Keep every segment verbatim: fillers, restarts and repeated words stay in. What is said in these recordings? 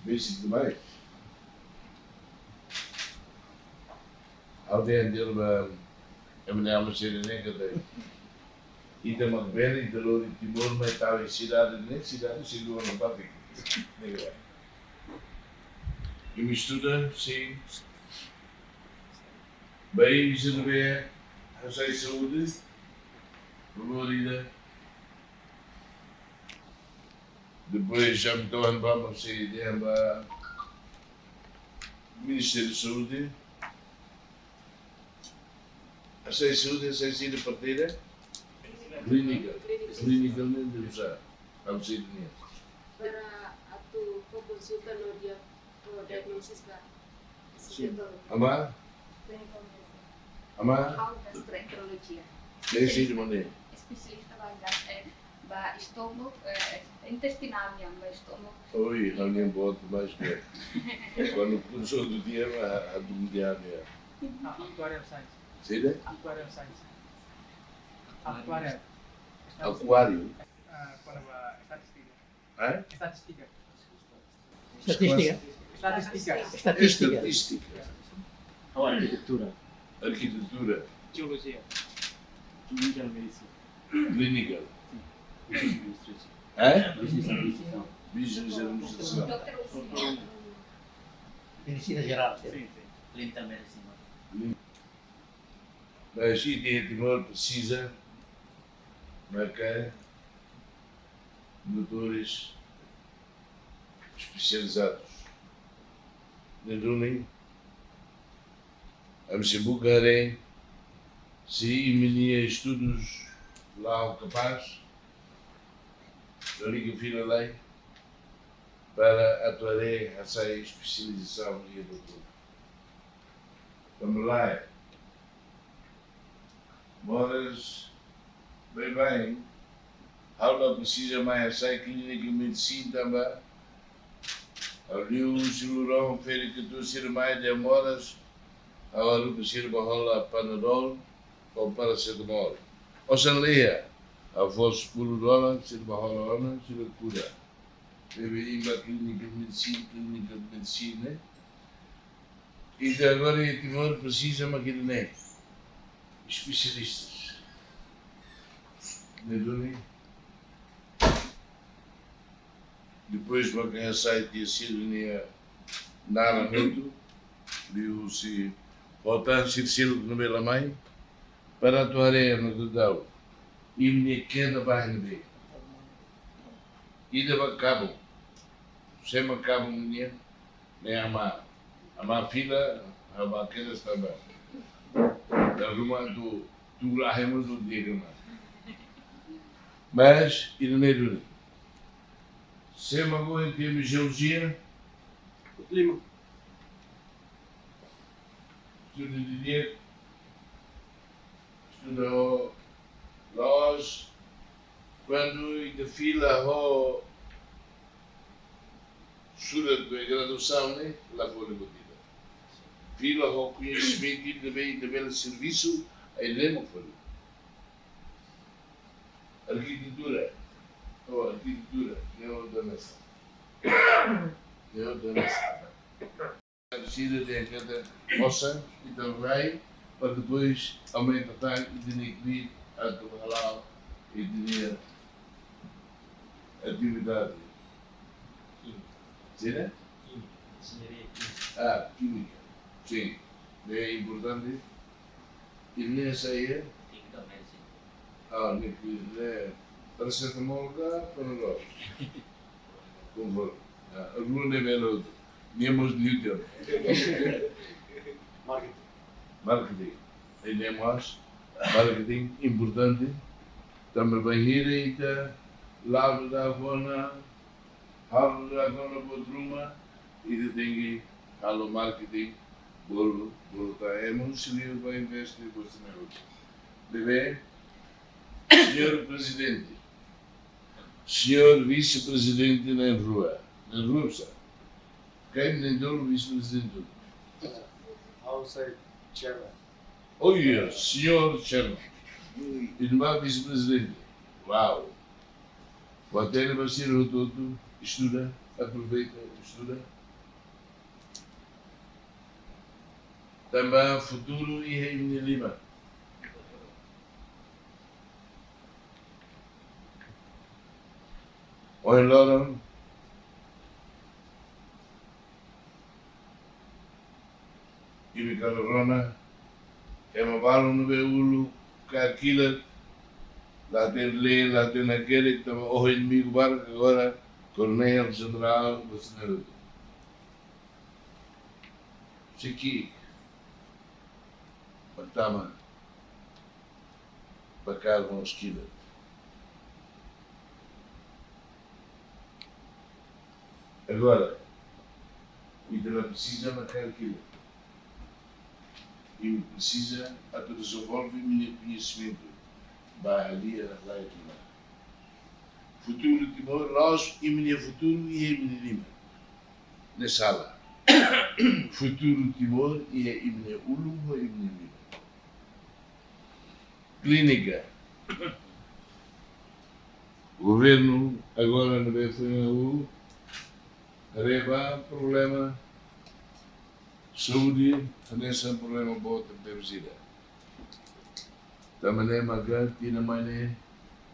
Basic demais. Ha'u dehan de'it ba ema ne'e, ema sira ne'e katak ita mak bele, ita lori Timor mai tau iha sidade ne'e, sidade sei luan batik. Ne'e ka. Imi estuda, sin. Ba imi sira ne'ebé hasai saúde, lori ida. Depois, ami to'o ba, mak sei dehan ba Ministériu Saúde. Hasai saúde, hasai sira parteira. Clínica. Clínica ne'e deve usar. Ha'u sei dehan. Para atu fó konsulta no dia, no diagnosis ba. Sin. Ama? Ama? Ha'u gastroenterolojia. Ne'e sei dehan maneira? Espesialista ba gas-, eh, ba estómagu, eh, intestinál nian, ba estómagu. Oi, ha'u-nia boot mais bem. Kuandu kursu outro dia, mas a dum dia, né? Ah, actuarial science. Sei dehan? Actuarial science. Actuarial. Aquário? Ah, kona-ba estatístika. Hã? Estatístika. Estatístika. Estatístika. Estatístika. Estatístika. Ou arquitetura. Arquitetura. Geologia. Clínica medicina. Clínica. Business administration. Hã? Business administration. Business administration. Medicina geral. Sin, sin. Clinical medicine. Mas ita iha Timor presiza maka doutores espesializadus. Ne'e duni, ami sei buka haree se imi-nia estudus la'o kapás, lalika fila lai, para atu haree hasai espesializasaun iha doutór. Tanba lae, moras baibain, ha'u la presiza mai hasai klínika medisina tanba ha'u liuhusi loron ferik-katorze sira mai dehan moras, ha'u haruka sira bá hola Panadol ou paracetamol. Osan la iha, ha'u fó sepuluh dolar, sira bá hola ona, sira kuda. Ne'ebé imi bá klínika medisina, klínika medisina, ne'e. Ita agora iha Timor presiza mak ida-ne'e. Espesialistas. Ne'e duni. Depois maka hasai tiha sira-nia naran hotu, liuhusi hotu sira seluk ne'ebé la mai, para atu haree no daudaun imi-nia keda ba iha ne'ebé. Ida ba kabun. Sé mak kabun nian? Ne'e ama. Ama fila, ama keda tanba dala ruma atu tuur ahi mós atu di'ak mai. Mas ida-ne'e duni. Sé mak ohin temi geologia? Lima. Estuda didi'ak. Estuda ho la'ós. Kuandu ita fila ho surat ba graduasaun ne'e, la fó liu ba ita. Fila ho koñesimentu ida-ne'ebé ita bele servisu, ai lema fó liu. Arkitetura. Oh, arkitetura. Ne'e osan. Ne'e osan. Sira dehan katak osan, ita rai, para depois aumenta tan, ita-nia kbiit atu hala'o ita-nia atividade. Sira? Engenharia química. Ah, química. Sin. Ne'e importante. Ida-ne'e saida? Química medicina. Ah, ne'e, ne'e paracetamol ka Panadol? Konforme. Ah, rua ne'ebé loos. Nia mós liu tiha. Marketing. Marketing. Ida-ne'e mós marketing importante. Tanba bainhira ita la'o daudaun ona, halo daudaun ona buat ruma, ita tenke halo marketing, bolu, bolu tan ema husi li'ur bá investe, bolu tan ne'e. Ne'ebé, señór Prezidente, señór Vise-Prezidente na'in-rua, na'in-rua sá. Karik na'in-tolu vise-prezidente. Ha'u sai chairman. Oh, yeah, señór chairman. Ita mak vise-prezidente. Wow. Hatene ba sira hotu-hotu, estuda. Aproveita, estuda. Tanba futuru iha imi-nia liman. Ohin loron, imi kala rona, ema balu ne'ebé uluk kaer kilat, la hatene lee, la hatene hakerek, tanba oho inimigu barak, agora Koronél Jenerál Brasileiro. Sei ki'ik, pertama, ba kaer mós kilat. Agora, ita la presiza mak kaer kilat. Imi presiza atu dezenvolve imi-nia koñesimentu ba área lain. Futuru Timor, la'ós imi-nia futuru iha imi-nia liman. Ne'e sala. Futuru Timor iha imi-nia ulun ho imi-nia liman. Klínika. Governu agora ne'ebé foin hahú, haree ba problema saúde, hanesan problema boot tebes ida. Tanba ne'e maka tinan mai ne'e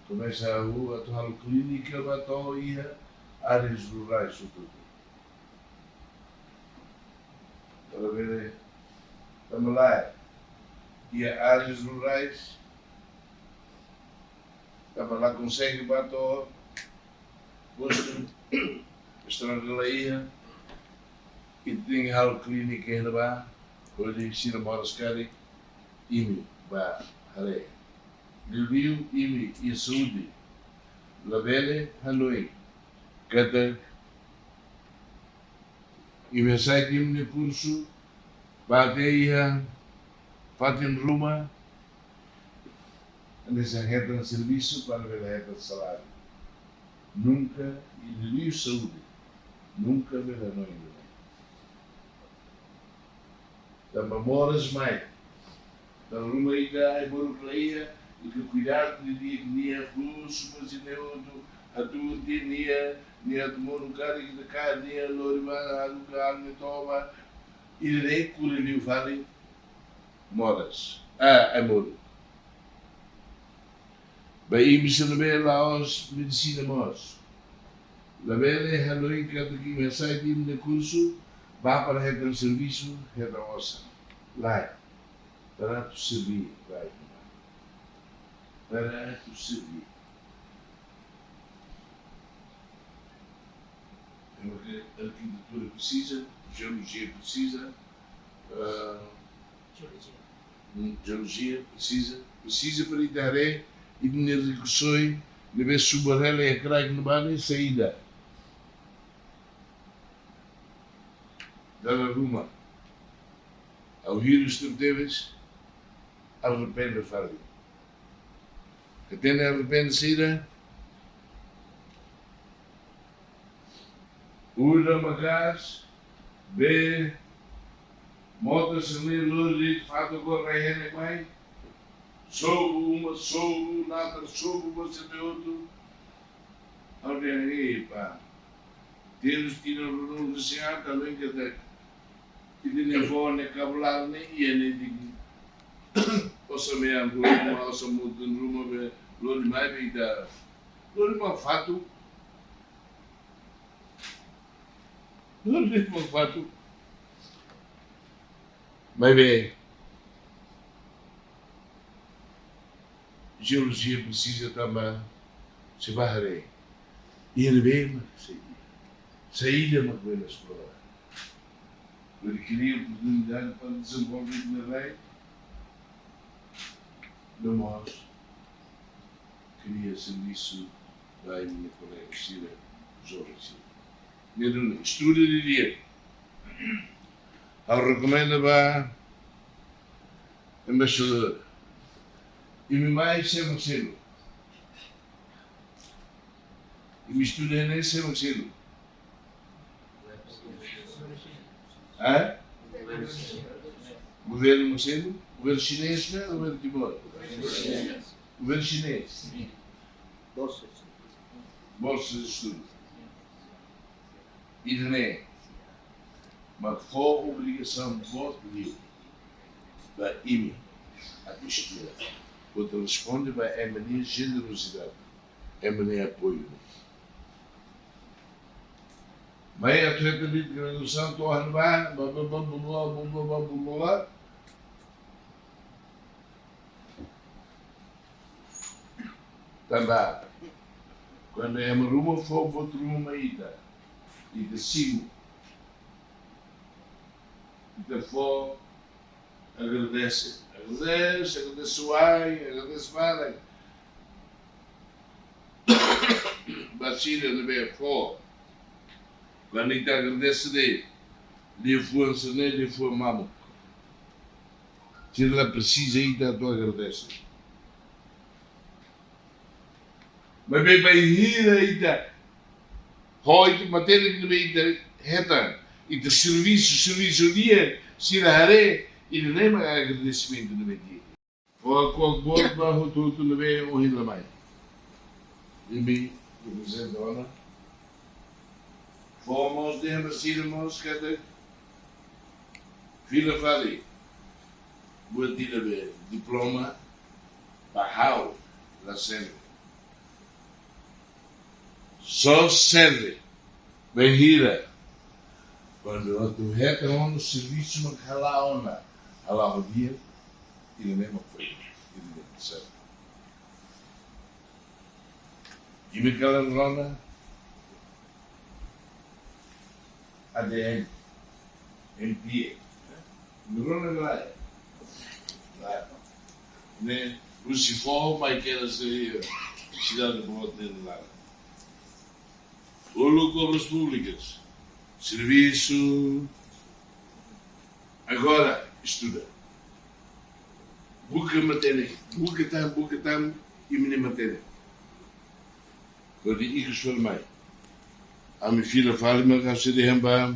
komesa hahú atu halo klínika ba to'o iha áreas rurais hotu-hotu. Para bele, tanba lae, iha áreas rurais, tanba la konsege ba to'o postu, estrada la iha, i tenke halo klínika iha ne'ebá, hodi sira moras karik, imi bá haree. Liuliu imi iha saúde, labele hanoin katak imi hasai imi-nia kursu, bá até iha fatin ruma, hanesan hetan servisu para bele hetan saláriu. Nunka, i liuliu saúde, nunka bele hanoin ida-ne'e. Tanba moras mai. Dala ruma ita ai-moruk la iha, ita kuidadu didi'ak nia, husu ba sira-ne'e hotu, hatuur tiha nia, nia atu monu karik ita kaer nia, lori ba, haruka, halo nia toba, ida-ne'e kure liu fali moras. Ah, ai-moruk. Ba imi sira ne'ebé la'ós medisina mós. Labele hanoin katak imi hasai imi-nia kursu, bá para hetan servisu, hetan osan. Lae. Para atu serví, lae. Para atu serví. Ema ke arkitetura presiza, jeolojia presiza, ah, jeolojia. Hum, jeolojia presiza, presiza para ita haree ita-nia rikusoin ne'ebé subar hela iha kraik ne'ebá ne'e saida. Dala ruma, ha'u hirus tebetebes, arrepende fali. Hatene arrepende saida? Udan maka'as, bee, mota sira-ne'e lori fatuk ho rai-henek mai, sobu uma, sobu natar, sobu ba sira-ne'e hotu. Ha'u dehan, "Ei, pá, terus tinan ruanulu-resin-haat, ha'u hanoin katak ita-nia avó ne'e kabular ne'e, iha netik osan mean ruma, osan mutun ruma be lori mai be ita lori mai fatuk." Lori mai fatuk. Maibé, jeolojia presiza tanba, se bá haree, iha ne'ebé mak saida, saida mak bele esplora. Bele kria oportunidade para dezenvolve ita-nia rai. No mós kria servisu ba imi-nia kolega sira, joven sira. Ne'e duni, estuda didi'ak. Ha'u rekomenda ba embaixadór. Imi mai sé mak selu? Imi estuda ne'e sé mak selu? Hã? Governu mak selu? Governu xinês ka governu Timor? Governu xinês. Bolsa. Bolsa de estudo. Ida-ne'e mak fó obrigasaun boot liu ba imi atu estuda, hodi responde ba ema nia jenerozidade, ema nia apoiu. Mai atu hetan liu graduasaun to'o hanu ba, ba, ba, ba, tanba, kuandu ema ruma fó buat ruma mai ita, ita simu, ita fó, agradese, agradese, agradese wai, agradese barak ba sira ne'ebé fó. Kuandu ita agradese de'it, liafuan sira-ne'e liafuan mamuk. Sira la presiza ita atu agradese. Maibé bainhira ita, ho ita matéria ne'ebé ita hetan, ita servisu, servisu di'ak, sira haree, ida-ne'e mak agradesimentu ne'ebé di'ak. Fó hakuak boot ba hotu-hotu ne'ebé ohin la mai. Imi reprezenta ona. Fó mós dehan ba sira mós katak fila fali buat ida be diploma ba ha'u la serve. Só serve bainhira kuandu atu hetan ona servisu mak hala'o ona, hala'o di'ak, ida-ne'e mak foin, ida-ne'e mak serve. Imi kalan rona A D M, M P A. Imi rona lae. Lae. Ne'e, husi foho mai kedas iha sidade boot ne'e laran. Uluk Obras Públikas. Servisu. Agora, estuda. Buka matenek, buka tan, buka tan, imi-nia matenek. Hodi ikus fali mai. Ami fila fali mak ha'u sei dehan ba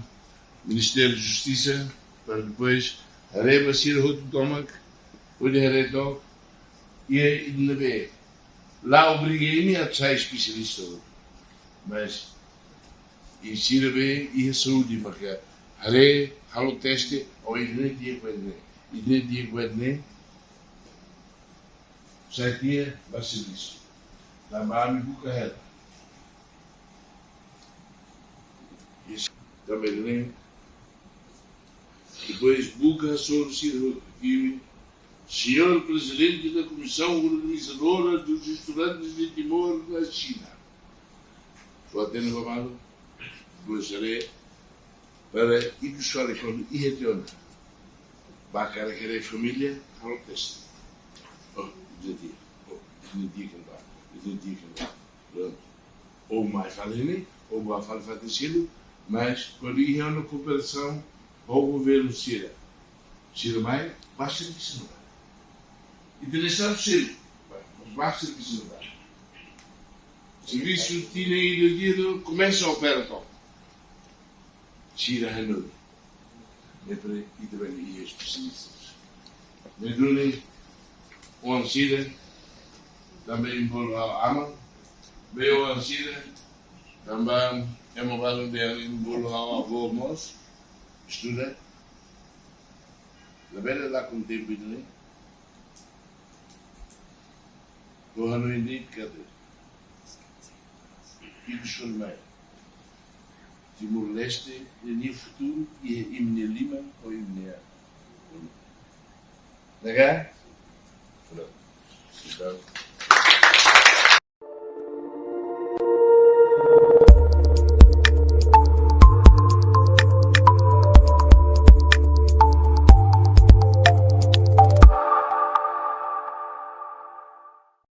Ministériu Justisa, para depois haree ba sira hotu tomak, hodi haree took, iha ida ne'ebé la obriga imi atu sai espesialista hotu. Mas, iha sira be iha saúde maka haree, halo teste, o ida-ne'e di'ak ba ida-ne'e, ida-ne'e di'ak ba ida-ne'e, sai tiha ba servisu. Tanba ami buka hela. Iha, tanba ida-ne'e. Depois buka hasoru sira hotu, imi, Señór Prezidente da Comissão Organizadora dos Estudantes de Timor na China. Fó hatene ba malu, depois haree, para ikus fali kuandu iha tiha ona. Ba karik haree família, halo teste. Oh, ida-ne'e di'ak. Oh, ida-ne'e di'ak ba. Ida-ne'e di'ak ba. Prontu. Ou mai fali ne'e, ou ba fali fatin seluk, mas kuandu iha ona kooperasaun ho governu sira, sira mai, ba servisu ne'ebá. Interesadu seluk, ba, ba servisu ne'ebá. Servisu tinan ida di'ak, komesa opera took. Sira hanoin. Ne'e para ita bele iha espesialistas. Ne'e duni, oan sira, tanba imi bolu ha'u aman, be oan sira, tanba ema balun dehan imi bolu ha'u avó mós, estuda. Labele lakon tempu ida-ne'e. Ha'u hanoin de'it katak ikus fali mai. Timor-Leste ninia futuru iha imi-nia liman ou imi-nia. Laga? Prontu. Entaun,